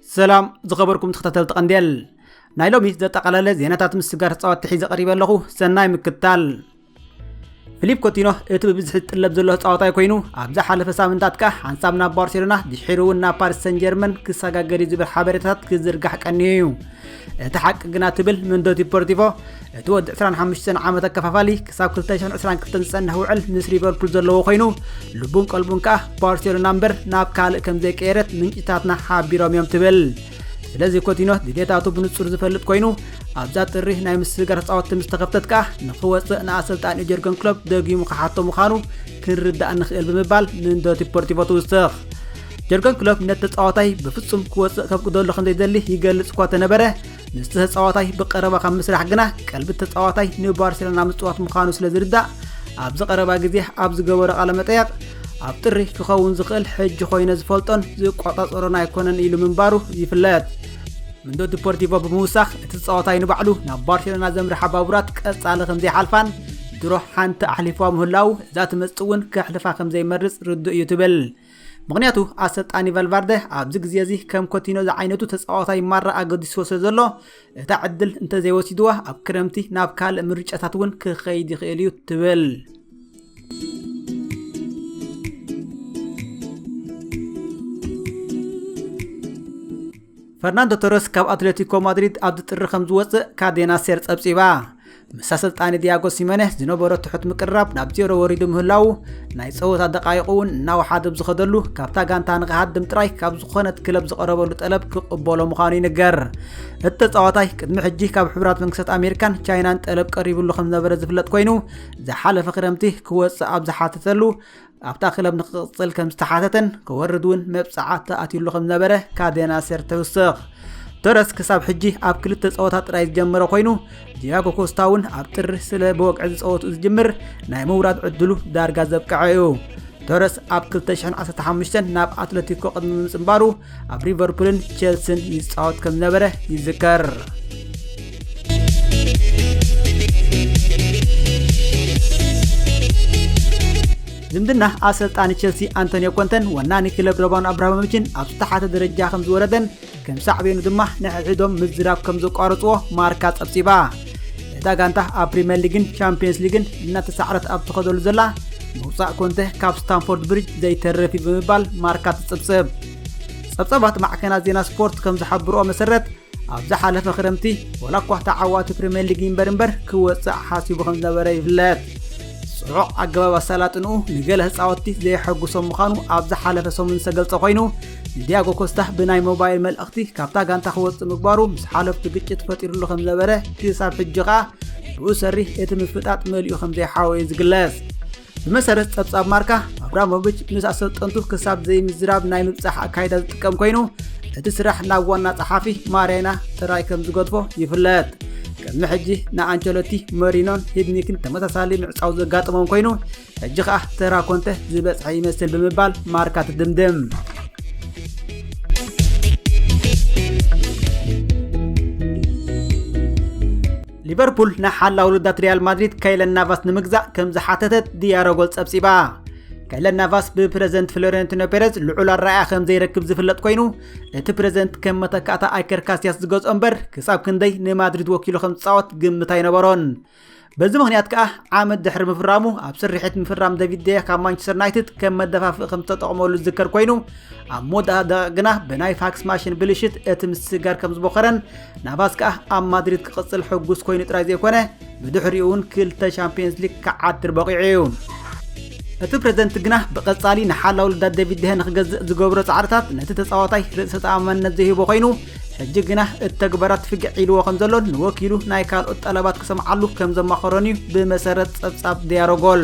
ሰላም ዝኸበርኩም ተኸታተልቲ ቀንዴል፣ ናይ ሎሚ ዘጠቓለለ ዜናታት ምስ ስጋር ተጻወትቲ ሒዘ ቀሪበ ኣለኹ። ሰናይ ምክታል። ፊሊፕ ኮቲኖ እቲ ብብዝሒ ዝጥለብ ዘሎ ተጻዋታይ ኮይኑ፣ ኣብ ዝሓለፈ ሳምንታት ከኣ ሓንሳብ ናብ ባርሴሎና፣ ድሒሩ እውን ናብ ፓሪስ ሰን ጀርመን ክሰጋገር እዩ ዝብል ሓበሬታታት ክዝርጋሕ ቀንዩ እዩ። እቲ ሓቂ ግና፣ ትብል ምንዶ ዲፖርቲቮ፣ እቲ ወዲ ዕስራን ሓሙሽተን ዓመት ኣከፋፋሊ ክሳብ ክልተ ሽሕን ዕስራን ክልተን ዝጸንሕ ውዕል ምስ ሊቨርፑል ዘለዎ ኮይኑ፣ ልቡን ቀልቡን ከኣ ባርሴሎና እምበር ናብ ካልእ ከም ዘይቀየረት ምንጭታትና ሓቢሮም እዮም፣ ትብል። ስለዚ ኮቲኖ ድሌታቱ ብንጹር ዝፈልጥ ኮይኑ፣ ኣብዛ ጥሪ ናይ ምስግጋር ተጻወትቲ ምስ ተኸፍተት ከኣ ንኽወጽእ ንኣሰልጣኒኡ ጀርገን ክሎፕ ደጊሙ ክሓቶ ምዃኑ ክንርዳእ ንኽእል ብምባል ምንዶ ዲፖርቲቮ ትውስኽ። ጀርገን ክሎፕ ነቲ ተጻዋታይ ብፍጹም ክወጽእ ከፍቅደሉ ከም ዘይደሊ ይገልጽ እኳ ተነበረ፣ ምስቲ ተጻዋታይ ብቐረባ ካብ ምስራሕ ግና ቀልቢ ተጻዋታይ ንባርሴሎና ምጽዋት ምዃኑ ስለ ዝርዳእ፣ ኣብዚ ቀረባ ግዜ ኣብ ዝገበሮ ቃለ መጠየቕ፣ ኣብ ጥሪ ክኸውን ዝኽእል ሕጂ ኮይነ ዝፈልጦን ዝቆጻጸሮን ኣይኮነን ኢሉ ምንባሩ ይፍለጥ። ምንዶ ዲፖርቲቮ ብምውሳኽ፣ እቲ ተጻዋታይ ንባዕሉ ናብ ባርሴሎና ዘምርሓ ባቡራት ቀጻሊ ከም ዘይሓልፋን ድሮ ሓንቲ ኣሕሊፍዋ ምህላዉ፣ እዛ ትመጽእ እውን ከሕልፋ ከም ዘይመርጽ ርዱእ እዩ፣ ትብል። ምኽንያቱ፣ ኣሰልጣኒ ቫልቫርደ ኣብዚ ግዜ እዚ ከም ኮቲኖ ዝዓይነቱ ተጻዋታይ ማራ ኣገዲስዎ ስለ ዘሎ፣ እታ ዕድል እንተዘይወሲድዋ፣ ኣብ ክረምቲ ናብ ካልእ ምርጫታት እውን ክኸይድ ይኽእል እዩ፣ ትብል። ፈርናንዶ ቶረስ ካብ ኣትሌቲኮ ማድሪድ ኣብዚ ጥሪ ከም ዝወጽእ ካዴና ሴር ጸብጺባ። ምስ ኣሰልጣኒ ዲያጎ ሲሞኔ ዝነበሮ ትሑት ምቅርራብ ናብ ዜሮ ወሪዱ ምህላዉ፣ ናይ ጸወታ ደቃይቑ እውን እናወሓደ ብዝኸደሉ፣ ካብታ ጋንታ ንኽሃድም ጥራይ ካብ ዝኾነት ክለብ ዝቐረበሉ ጠለብ ክቕበሎ ምዃኑ ይንገር። እቲ ተጻዋታይ ቅድሚ ሕጂ ካብ ሕቡራት መንግስታት ኣሜሪካን ቻይናን ጠለብ ቀሪብሉ ከም ዝነበረ ዝፍለጥ ኮይኑ፣ ዝሓለፈ ክረምቲ ክወጽእ ኣብ ዝሓተተሉ፣ ኣብታ ክለብ ንክቕጽል ከም ዝተሓተተን ክወርድ እውን መብጽዓ ተኣትዩሉ ከም ዝነበረ ካዴና ሴር ተውስኽ። ቶረስ ክሳብ ሕጂ ኣብ ክልተ ጸወታ ጥራይ ዝጀመረ ኮይኑ፣ ዲያጎ ኮስታ እውን ኣብ ጥሪ ስለ ብወግዒ ዝጸወቱ ዝጅምር ናይ ምውራድ ዕድሉ ዳርጋ ዘብቅዐ እዩ። ቶረስ ኣብ ክልተ ሽሕን ዓሰርተ ሓሙሽተን ናብ ኣትለቲኮ ቅድሚ ምጽንባሩ፣ ኣብ ሊቨርፑልን ቸልሲን ይጻወት ከም ዝነበረ ይዝከር። ዝምድና ኣሰልጣኒ ቸልሲ ኣንቶኒዮ ኮንተን ወናኒ ክለብ ሮማን ኣብራሃሞቪችን ኣብ ዝተሓተ ደረጃ ከም ዝወረደን ከም ሳዕቤኑ ድማ ንሕድሕዶም ምዝራብ ከም ዘቋረጽዎ ማርካ ጸብጺባ። እታ ጋንታ ኣብ ፕሪምየር ሊግን ቻምፒየንስ ሊግን እናተሳዕረት ኣብ ትኸደሉ ዘላ፣ ምውጻእ ኮንተ ካብ ስታንፎርድ ብሪጅ ዘይተርፍ እዩ ብምባል ማርካ ትጽብጽብ። ጸብጻባት ማዕከናት ዜና ስፖርት ከም ዝሓብርኦ መሰረት፣ ኣብ ዝሓለፈ ክረምቲ፣ ወላ እኳ ተዓዋቲ ፕሪምየር ሊግ ይንበር እምበር ክወጽእ ሓሲቡ ከም ዝነበረ ይፍለጥ። ጽዑቕ ኣገባብ ኣሰላጥንኡ ንገለ ተጻወትቲ ዘየሐጉሶም ምዃኑ ኣብ ዝሓለፈ ሰሙን ዝተገልጸ ኮይኑ፣ ንዲያጎ ኮስታ ብናይ ሞባይል መልእኽቲ ካብታ ጋንታ ክወጽእ ምግባሩ ምስ ሓለፍቱ ግጭት ፈጢሩሉ ከም ዝነበረ፣ ክሳብ ሕጂ ከኣ ብኡ ሰሪ እቲ ምፍጣጥ መሊኡ ከም ዘይሓወየ ዝግለጽ። ብመሰረት ጸብጻብ ማርካ፣ ኣብራሞቪች ምስ ኣሰልጠንቱ ክሳብ ዘይምዝራብ ናይ ምብጻሕ ኣካይዳ ዝጥቀም ኮይኑ፣ እቲ ስራሕ ናብ ዋና ጸሓፊ ማሬና ጥራይ ከም ዝገድፎ ይፍለጥ። ቅድሚ ሕጂ ንኣንቸሎቲ፣ ሞሪኖን ሂድኒክን ተመሳሳሊ ምዕጻው ዘጋጠሞም ኮይኑ፣ ሕጂ ከኣ ተራ ኮንተ ዝበጽሐ ይመስል ብምባል ማርካ ትድምድም። ሊቨርፑል ንሓላው ልዳት ሪያል ማድሪድ ካይለን ናቫስ ንምግዛእ ከም ዝሓተተት ዲያሮጎል ጸብጺባ። ካይለን ናቫስ ብፕረዚደንት ፍሎሬንቲኖ ፔሬዝ ልዑል ኣረኣእያ ከም ዘይረክብ ዝፍለጥ ኮይኑ፣ እቲ ፕረዚደንት ከም መተካእታ ኣይከር ካሲያስ ዝገዝኦ እምበር፣ ክሳብ ክንደይ ንማድሪድ ወኪሉ ከም ዝጻወት ግምት ኣይነበሮን። በዚ ምኽንያት ከኣ፣ ዓመት ድሕሪ ምፍራሙ፣ ኣብ ስርሒት ምፍራም ዴቪድ ደያ ካብ ማንቸስተር ዩናይትድ ከም መደፋፍእ ከም ዝተጠቕመሉ ዝዝከር ኮይኑ፣ ኣብ መወዳእታ ደቂቕ ግና ብናይ ፋክስ ማሽን ብልሽት እቲ ምስግጋር ከም ዝቦኸረን፣ ናቫስ ከኣ ኣብ ማድሪድ ክቕጽል ሕጉስ ኮይኑ ጥራይ ዘይኮነ፣ ብድሕሪኡ እውን ክልተ ቻምፒየንስ ሊግ ክዓትር በቒዑ እዩ። እቲ ፕረዚደንት ግና ብቐጻሊ ንሓላው ልዳት ዴቪድ ደሃ ንክገዝእ ዝገብሮ ጻዕርታት ነቲ ተጻዋታይ ርእሰ ተኣማንነት ዘይህቦ ኮይኑ፣ ሕጂ ግና እቲ ተግባራት ፍግዕ ኢልዎ ከም ዘሎን ንወኪሉ ናይ ካልኦት ጠለባት ክሰምዓሉ ከም ዘማኸሮን እዩ ብመሰረት ጸብጻብ ዲያሮጎል።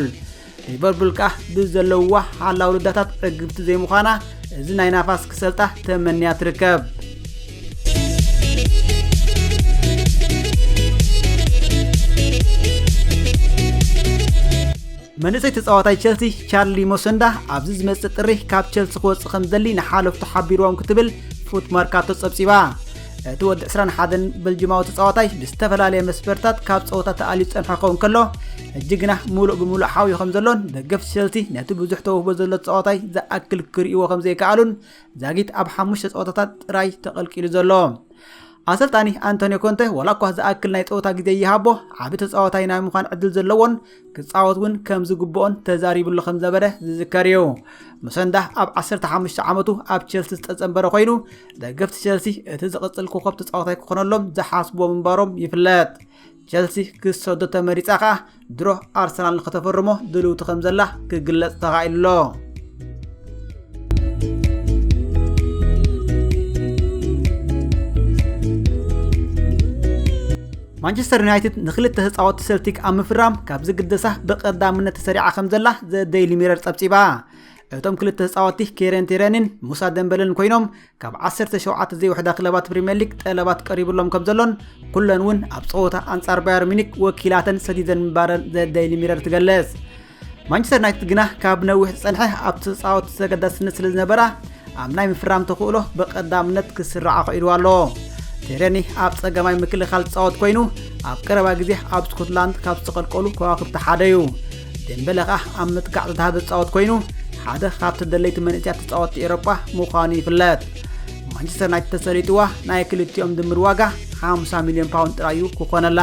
ሊቨርፑል ከኣ ብዘለውዋ ሓላው ልዳታት ዕግብቲ ዘይምዃና፣ እዚ ናይ ናቫስ ክሰልጣ ተመንያ ትርከብ። መንእሰይ ተጻዋታይ ቸልሲ ቻርሊ ሞሰንዳ ኣብዚ ዝመጽእ ጥሪ ካብ ቸልሲ ክወጽእ ከም ዝደሊ ንሓለፍቱ ሓቢርዎም ክትብል ፉት መርካቶ ጸብጺባ። እቲ ወዲ ዕስራን ሓደን በልጅማዊ ተጻዋታይ ብዝተፈላለየ መስፈርታት ካብ ጸወታ ተኣልዩ ዝጸንሐ ክኸውን ከሎ፣ ሕጂ ግና ምሉእ ብምሉእ ሓውዩ ከም ዘሎን ደገፍቲ ቸልሲ ነቲ ብዙሕ ተውህቦ ዘሎ ተጻዋታይ ዝኣክል ክርእይዎ ከም ዘይከኣሉን ዛጊት ኣብ ሓሙሽተ ጸወታታት ጥራይ ተቐልቂሉ ዘሎ። ኣሰልጣኒ ኣንቶኒዮ ኮንተ ዋላ እኳ ዝኣክል ናይ ጸወታ ግዜ ይሃቦ፣ ዓቢ ተጻዋታይ ናይ ምዃን ዕድል ዘለዎን ክጻወት እውን ከም ዝግብኦን ተዛሪብሉ ከም ዘበረ ዝዝከር እዩ። ምሰንዳ ኣብ ዓሰርተ ሓሙሽተ ዓመቱ ኣብ ቸልሲ ዝተጸንበረ ኮይኑ፣ ደገፍቲ ቸልሲ እቲ ዝቕጽል ኮኸብ ተጻዋታይ ክኾነሎም ዝሓስብዎ ምንባሮም ይፍለጥ። ቸልሲ ክሰዶ ተመሪጻ ከኣ ድሮ ኣርሰናል ንኸተፈርሞ ድልውቲ ከም ዘላ ክግለጽ ተኻኢሉ ኣሎ። ማንቸስተር ዩናይትድ ንክልተ ተጻወትቲ ሰልቲክ ኣብ ምፍራም ካብ ዝግደሳ ብቐዳምነት ተሰሪዓ ከም ዘላ ዘ ዴይሊ ሚረር ጸብጺባ። እቶም ክልተ ተጻወትቲ ኬረን ቴረንን ሙሳ ደምበለን ኮይኖም ካብ ዓሰርተ ሸውዓተ ዘይውሕዳ ክለባት ፕሪምየር ሊግ ጠለባት ቀሪብሎም ከም ዘሎን ኩለን እውን ኣብ ጸወታ ኣንጻር ባየር ሚኒክ ወኪላተን ሰዲደን ምንባረን ዘ ዴይሊ ሚረር ትገልጽ። ማንቸስተር ዩናይትድ ግና ካብ ነዊሕ ዝጸንሐ ኣብ ተጻወትቲ ተገዳስነት ስለ ዝነበራ ኣብ ናይ ምፍራም ተኽእሎ ብቐዳምነት ክስራዓ ክኢሉ ኣሎ። ቴረኒ ኣብ ጸገማይ ምክልኻል ዝጻወት ኮይኑ ኣብ ቀረባ ግዜ ኣብ ስኮትላንድ ካብ ዝተቐልቀሉ ከዋክብቲ ሓደ እዩ። ደምበለ ኸኣ ኣብ ምጥቃዕ ዝተሃበ ዝጻወት ኮይኑ ሓደ ካብ ተደለይቲ መንእሰያት ተጻወትቲ ኤውሮጳ ምዃኑ ይፍለጥ። ማንቸስተር ዩናይትድ ተሰሊጥዋ ናይ ክልቲኦም ድምር ዋጋ ሓምሳ ሚልዮን ፓውንድ ጥራይ እዩ ክኾነላ።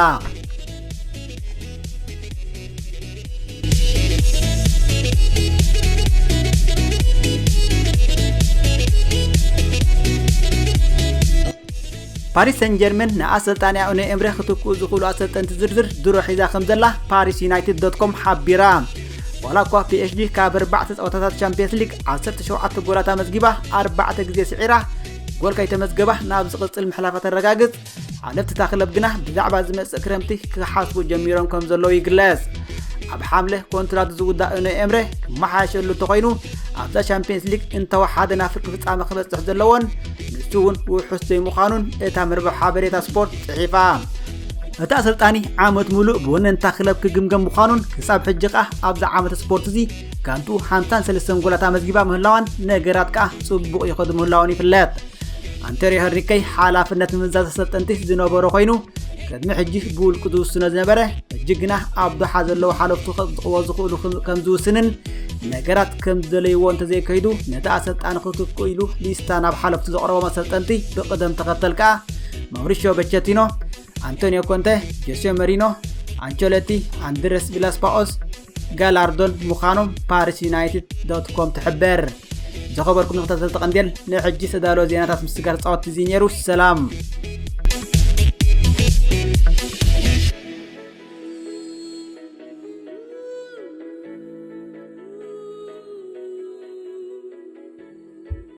ፓሪስ ሰን ጀርመን ንኣሰልጣኒኣ ኡናይ ኤምሬ ክትክኡ ዝኽእሉ ኣሰልጠንቲ ዝርዝር ድሮ ሒዛ ከም ዘላ ፓሪስ ዩናይትድ ዶት ኮም ሓቢራ። ዋላ እኳ ፒ ኤስ ጂ ካብ ኣርባዕተ ጸወታታት ቻምፒየንስ ሊግ ዓሰርተ ሸውዓተ ጎላት ኣመዝጊባ ኣርባዕተ ግዜ ስዒራ፣ ጎል ከይተመዝገባ ናብ ዝቕጽል ምሕላፋ ተረጋግጽ፣ ሓለፍቲ እታ ክለብ ግና ብዛዕባ ዝመጽእ ክረምቲ ክሓስቡ ጀሚሮም ከም ዘለዉ ይግለጽ። ኣብ ሓምለ ኮንትራቱ ዝውዳእ ኡናይ ኤምሬ ክመሓየሸሉ እንተኾይኑ፣ ኣብዛ ቻምፒየንስ ሊግ እንተወሓደ ናብ ፍርቂ ፍጻመ ክበጽሕ ዘለዎን ንሱ እውን ውሑስ ዘይምዃኑን እታ መርበብ ሓበሬታ ስፖርት ጽሒፋ። እቲ ኣሰልጣኒ ዓመት ሙሉእ ብወነንታ ክለብ ክግምገም ምዃኑን ክሳብ ሕጂ ከኣ ኣብዛ ዓመት ስፖርት እዚ ጋንቱ ሓምሳን ሰለስተን ጎላት ኣመዝጊባ ምህላዋን ነገራት ከኣ ጽቡቕ ይኸዱ ምህላውን ይፍለጥ። ኣንቶኒዮ ሄንሪኬ ሓላፍነት ምምዛዝ ኣሰልጠንቲ ዝነበሮ ኮይኑ፣ ቅድሚ ሕጂ ብውልቁ ዝውስኖ ዝነበረ፣ ሕጂ ግና ኣብ ዶሓ ዘለዉ ሓለፍቱ ከጽድቕዎ ዝኽእሉ ከም ዝውስንን ነገራት ከም ዝደለይዎ እንተዘይከይዱ ነቲ ኣሰልጣኒ ክትክኡ ኢሉ ሊስታ ናብ ሓለፍቱ ዘቕረቦም ኣሰልጠንቲ ብቕደም ተኸተል ከኣ ማውሪሽዮ በቸቲኖ፣ ኣንቶኒዮ ኮንተ፣ ጆሴ መሪኖ፣ ኣንቸሎቲ፣ ኣንድረስ ቪላስፓኦስ፣ ጋላርዶን ምዃኖም ፓሪስ ዩናይትድ ዶት ኮም ትሕብር። ዝኸበርኩም ተኸታተልቲ ቀንዴል፣ ንሕጂ ዝተዳለወ ዜናታት ምስጋር ጻወት እዚ ነይሩ። ሰላም።